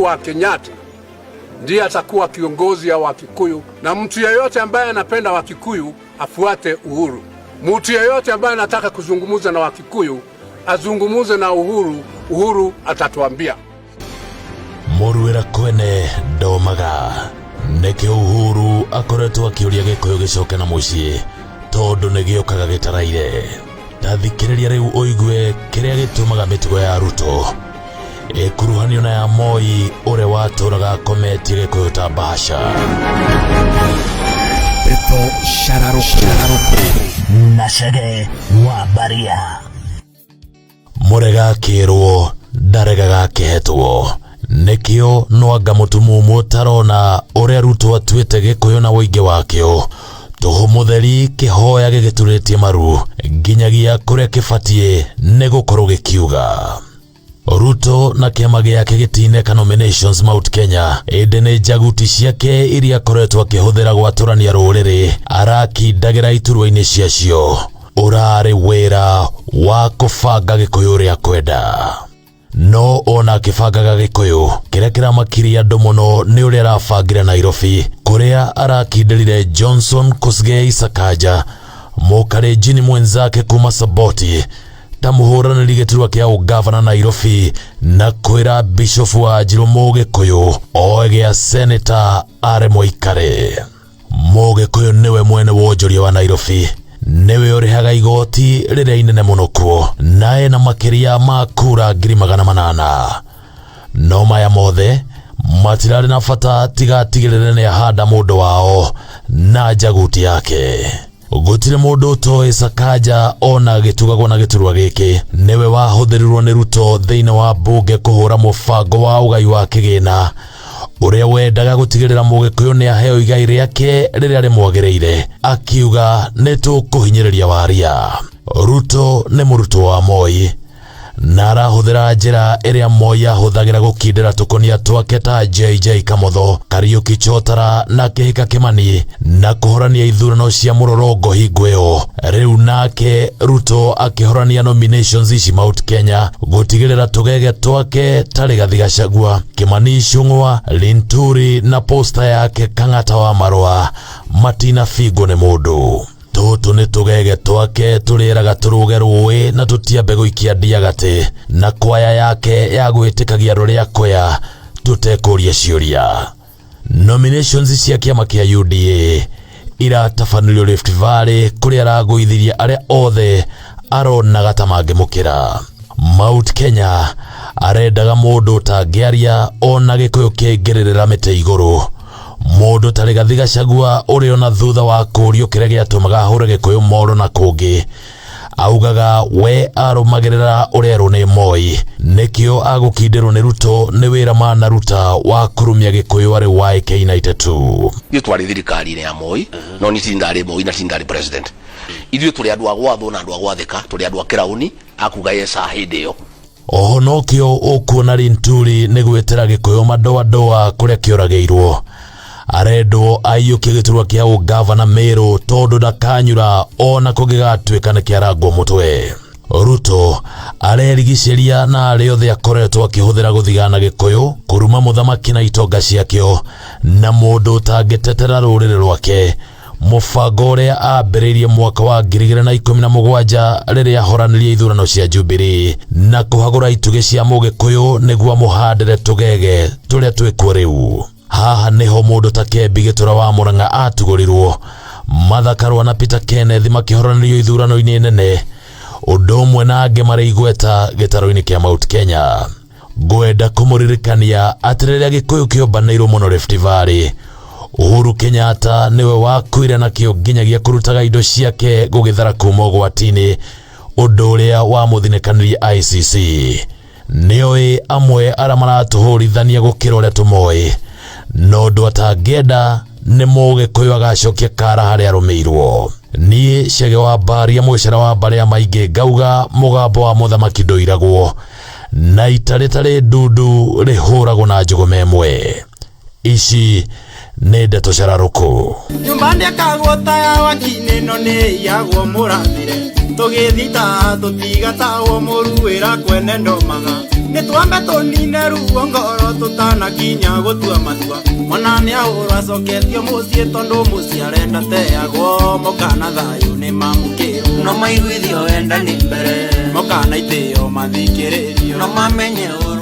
Uhuru wa Kenyatta ndiye atakuwa kiongozi wa Wakikuyu, na mtu yeyote ambaye anapenda Wakikuyu afuate Uhuru. Mtu yeyote ambaye anataka kuzungumza na Wakikuyu azungumuze na Uhuru. Uhuru atatuambia. Mũruĩra kwene ndomaga. Nĩkĩo Uhuru akoretwo akĩũria Gĩkũyũ gĩcoke na mũciĩ, tondũ nĩ gĩũkaga gĩtaraire. Ta thikĩrĩria rĩu ũigue kĩrĩa gĩtũmaga mĩtugo ya Ruto ĩkuruhanio na ya Moi, ũrĩa watũraga akometie Gĩkũyũ ta bahasha. Ndeto Shararoko na Chege wa Baria. Mũrega akĩrwo ndaregaga akĩhetwo. Nĩkĩo nwanga mũtumumu ũtarona ũrĩa Ruto atuĩte Gĩkũyũ na ũingĩ wakĩo tũhũ mũtheri, kĩhoya gĩgĩturĩtie maru nginyagia kũrĩa kĩbatiĩ nĩ gũkorwo gĩkiuga. Ruto na kĩama gĩake gĩtineka nominations Mount Kenya, ĩndĩ nĩ njaguti ciake iria akoretwo akĩhũthĩra gwatũrania rũrĩrĩ arakindagĩra iturwa-inĩ ciacio. Ũrarĩ wĩra wa kũbanga Gĩkũyũ ũrĩa kwenda, no ona akĩbangaga Gĩkũyũ, kĩrĩa kĩramakirie andũ mũno nĩ ũrĩa arabangire Nairobi, kũrĩa arakindĩrire Johnson Kosgei Sakaja, mũkarenjini mwenzake kuma Saboti, ta mũhũranĩri gĩturwa kĩa ũgavana Nairobi, na kwĩra Bishofu wa Njirũ Mũgĩkũyũ oe gĩa seneta aremwo ikare. Mũgĩkũyũ nĩwe mwene wonjoria wa Nairobi, nĩwe ũrĩhaga igoti rĩrĩa inene mũno kuo, na ena makĩria ma kura 800,000. No maya mothe matirarĩ na bata tiga atigĩrĩre nĩ ahanda mũndũ wao na njaguti yake. Gũtirĩ mũndũ ũtoĩ Sakaja ona gĩtugagwo na gĩturwa gĩkĩ nĩwe wahũthĩrirwo nĩ Ruto thĩinĩ wa mbunge kũhũra mũbango wa ũgai wa kĩgĩna ũrĩa wendaga gũtigĩrĩra Mũgĩkũyũ nĩ aheo igai rĩake rĩrĩa rĩmwagĩrĩire, akiuga nĩ tũkũhinyĩrĩria waria. Ruto nĩ mũrutwo wa Moi na arahũthĩra njĩra ĩrĩa Moi ahũthagĩra gũkindĩra tũkonia twake ta JJ Kamotho, Kariuki Chotara na Kĩhika Kĩmani, na kũhorania ithurano cia mũrorongo hingo ĩyo. Rĩu nake Ruto akĩhorania nominations ici Mount Kenya gũtigĩrĩra tũgege twake ta Rigathi Gachagua, Kimani Ichung'wa, Linturi na posta yake Kang'ata wa Marũa matinabingwo nĩ mũndũ. Tũtũ nĩ tũgege twake tũrĩraga tũrũge rũĩ na tũtiambe gũikia ndia gatĩ na kwaya yake ya gwĩtĩkagia rũrĩa kwea tũtekũria ciũria. Nominations cia kĩama kĩa UDA iratabanĩrio Rift Valley, kũrĩa aragũithirie arĩa othe aronaga ta mangĩmũkĩra. Mount Kenya arendaga mũndũ ũtangĩaria ona Gĩkũyũ kĩngĩrĩrĩra mĩtĩ igũrũ, mũndũ ta Rigathi Gachagua, ũrĩa ona thutha wa kũũrio kĩrĩa gĩatũmaga ahũre Gĩkũyũ moro na kũngĩ augaga we arũmagĩrĩra ũrĩa erwo nĩ Moi. Nĩkĩo agũkindĩrwo nĩ Ruto nĩ wĩra manaruta wa kũrumia Gĩkũyũ arĩ YK92. Ithuĩ twarĩ thirikari-inĩ ya Moi, no niĩ ti ndarĩ Moi na ti ndarĩ president. Ithuĩ tũrĩ andũ a gwathwo na andũ a gwathĩka, tũrĩ andũ a kĩraũni akuga yesa hĩndĩ ĩyo. Oho nokĩo ũkuona Linturi nĩ gwĩtĩra Gĩkũyũ madoadoa kũrĩa kĩũragĩirwo. Arendwo aiyũkie gĩturwa kĩa ũgavana Meru, tondũ ndakanyura ona kũngĩgatuĩka nĩ kĩarangwo mũtwe. Ruto arerigicĩria na arĩa othe akoretwo akĩhũthĩra gũthigana Gĩkũyũ, kũruma mũthamaki na itonga ciakĩo, na mũndũ ũtangĩtetera rũrĩrĩ rwake, mũbango ũrĩa ambĩrĩirie mwaka wa 2017 rĩrĩa ahoranirie ithurano cia Jubilee na kũhagũra itugĩ cia Mũgĩkũyũ nĩguo amũhandĩre tũgege tũrĩa twĩkuo rĩu. Haha nĩho mũndũ ta Kembi Gĩtũra wa Mũrang'a atugũrirwo, Martha Karua na Peter Kenneth makĩhoranĩrio ithurano-inĩ nene, ũndũ ũmwe na angĩ marĩ igweta gĩtarũ-inĩ kĩa Mount Kenya. Ngwenda kũmũririkania atĩ rĩrĩa Gĩkũyũ kĩombanĩirwo mũno Rift Valley, Uhuru Kenyatta nĩwe wakuire nakĩo nginyagia kũrutaga indo ciake gũgĩthara kuma ũgwati-inĩ, ũndũ ũrĩa wamũthinĩkanirie ICC. Nĩoĩ amwe arĩa maratũhũrithania gũkĩra ũrĩa tũmoĩ, no ũndũ atangĩenda nĩ Mũgĩkũyũ agacokia kara harĩa arũmĩirwo. Niĩ Chege wa Mbaria, mũcera wa mbarĩ ya maingĩ, ngauga mũgambo wa mũthamaki ndũiragwo na ita rĩtarĩ ndundu rĩhũragwo na njũgũma ĩmwe. Ici nĩ ndeto cararũkũ. Nyũmba ndĩakagwo ta ya wakinĩ, no nĩ iyagwo mũrathire. Tũgĩthita tũtigatagwo, mũruĩra kwene ndomaga. Nĩ twambe tũnine ruo ngoro tũtanakinya gũtua matua. Mwana nĩ ahũrwo acoketio mũciĩ tondũ mũciĩ arenda teagwo. Mokana thayũ nĩ mamũkĩrwo. No maiguithio wendani mbere. Mokana itĩo mathikĩrĩrio. No mamenye ũru.